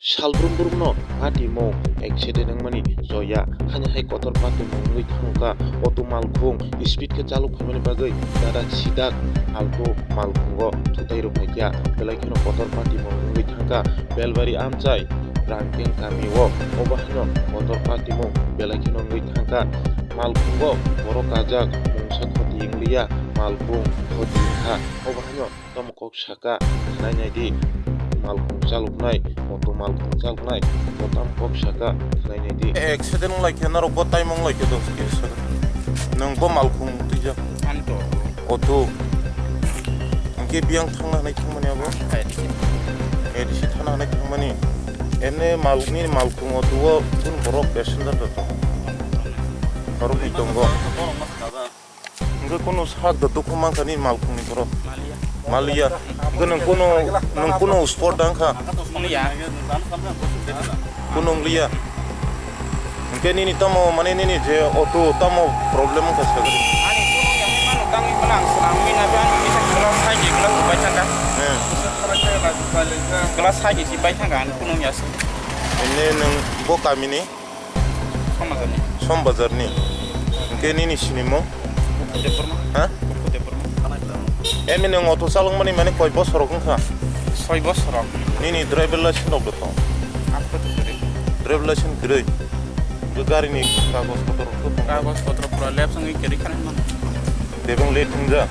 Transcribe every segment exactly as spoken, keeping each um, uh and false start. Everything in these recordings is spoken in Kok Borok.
Salbrum brumno patimung accident wngmani joya, hani hai kotor patimung wngwi thangkha. Auto malkhung speed khe chalok phaimani bagwi dadak sidak Alto malkhungo thutai rwphaikha, belai kheno kotor patimung wngwi thangkha. Belbari amchai Rangkeng kamio obo haino kotor patimung belai kheno wngwi thangkha. Malkhungo borok kajak, mungsa khoti wngliya, malkhung khoti wngkha. Obo haino tamo kok saka, khnai nai di. Malkhung chaloknai, auto malkhung chaloknai, bo tamo kok saka, khnai nai di. Accident wng lai khe norok bo taimung lai khe dong khe saka. Nwng bo malkhung twijak. Ani to. Auto. Hwnkhe biyang thangna hwnwi thangmani abo? A D C. A D C thana hwnwi thangmani. Ene malni malkhung auto o tun borok passenger da to. Borok ni tongo. Hwnkhe kunu sak da dukhu mankha ni malkhungni borok? Maliya. Maliya. Hwnkhe nwng kunu, nwng kunu sport da wngkha? Wngya. Kunu wngliya. Hwnkhe nini tamo, mane nini je auto tamo problem wngkha sagri? Ani kunu wngya, hwnmano tangwi mano ang swnamwi na, ani misa glass hai je glass bai thangkha. Hmm. Glass hai je si bai thangkha, ani kunu wngya se. Ene nwng bo kamini? Sombajarni. Sombajarni. Hwnkhe nini sinimung? Debbarma. Ha? Debbarma. Emi nwng auto chalokmani mane koi bosor rok wngkha? Soi bosor rok. Nini driver license rok bo tong? Driver license kwrwi. Hwnkhe garini kagoj potor rok to tong? Kagoj potro pura lapse wngwi kwrwi kha hinmano. Bebeng late wngja.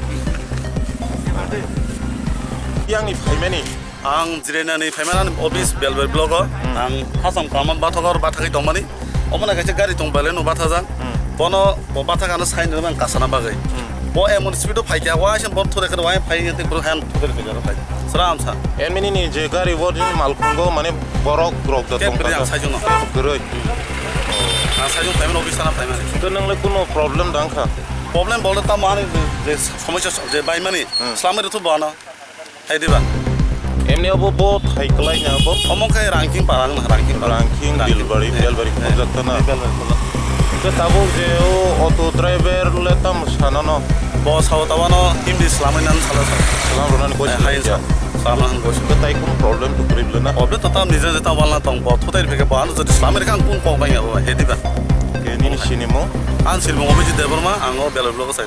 Yang ni phaimani? Ang jirainani phaimani office Belbari block o. Hmm. Ang hacham kama bathakor bathagwi tongmani. Omo na kaisa gari tong Baleno bathajak. Hmm. Bono bo bathakano sign rwmani ang kasana bagwi. Hmm. Bo emon speed o phaikha, waisa bo thore khe wai phai tei bro han thore khe jaro phai. Sram sa. Emini ni je gari bo ni malkhungo mane borok rok da tong kha. Khe ang sajung no. Kwrwi. Ang sajung phaimani office sana phaimani. To nang le kuno problem dang kha? Problem bolde tamo ani je somosya je baimani. Hmm. Slamwi rwthu bono. Hai diba? Emni abo bo thai kwlai na abo? Omo khe Rangking para wngna, Rangking para. Rangking, Rangking. Belbari, eh, Belbari eh, khonjak ta na? Belbari khonjak. Hwnkhe tabuk je o auto driver le tamo sana no? Bo sao tabano himdi slamwi nang sala sa. Slam rwnani koi eh, hai slam sa. Slam rwnani koi. Hwnkhe tai kunu problem to kwrwi le na? Problem to tam nije je ta walna tong bo thutai pheke bo ano jodi slamwi rikha ang kung kok bai abo hai diba? Ke nini sinimo? Ang sinimo Obijit Debbarma, ang o Belbari block o sai.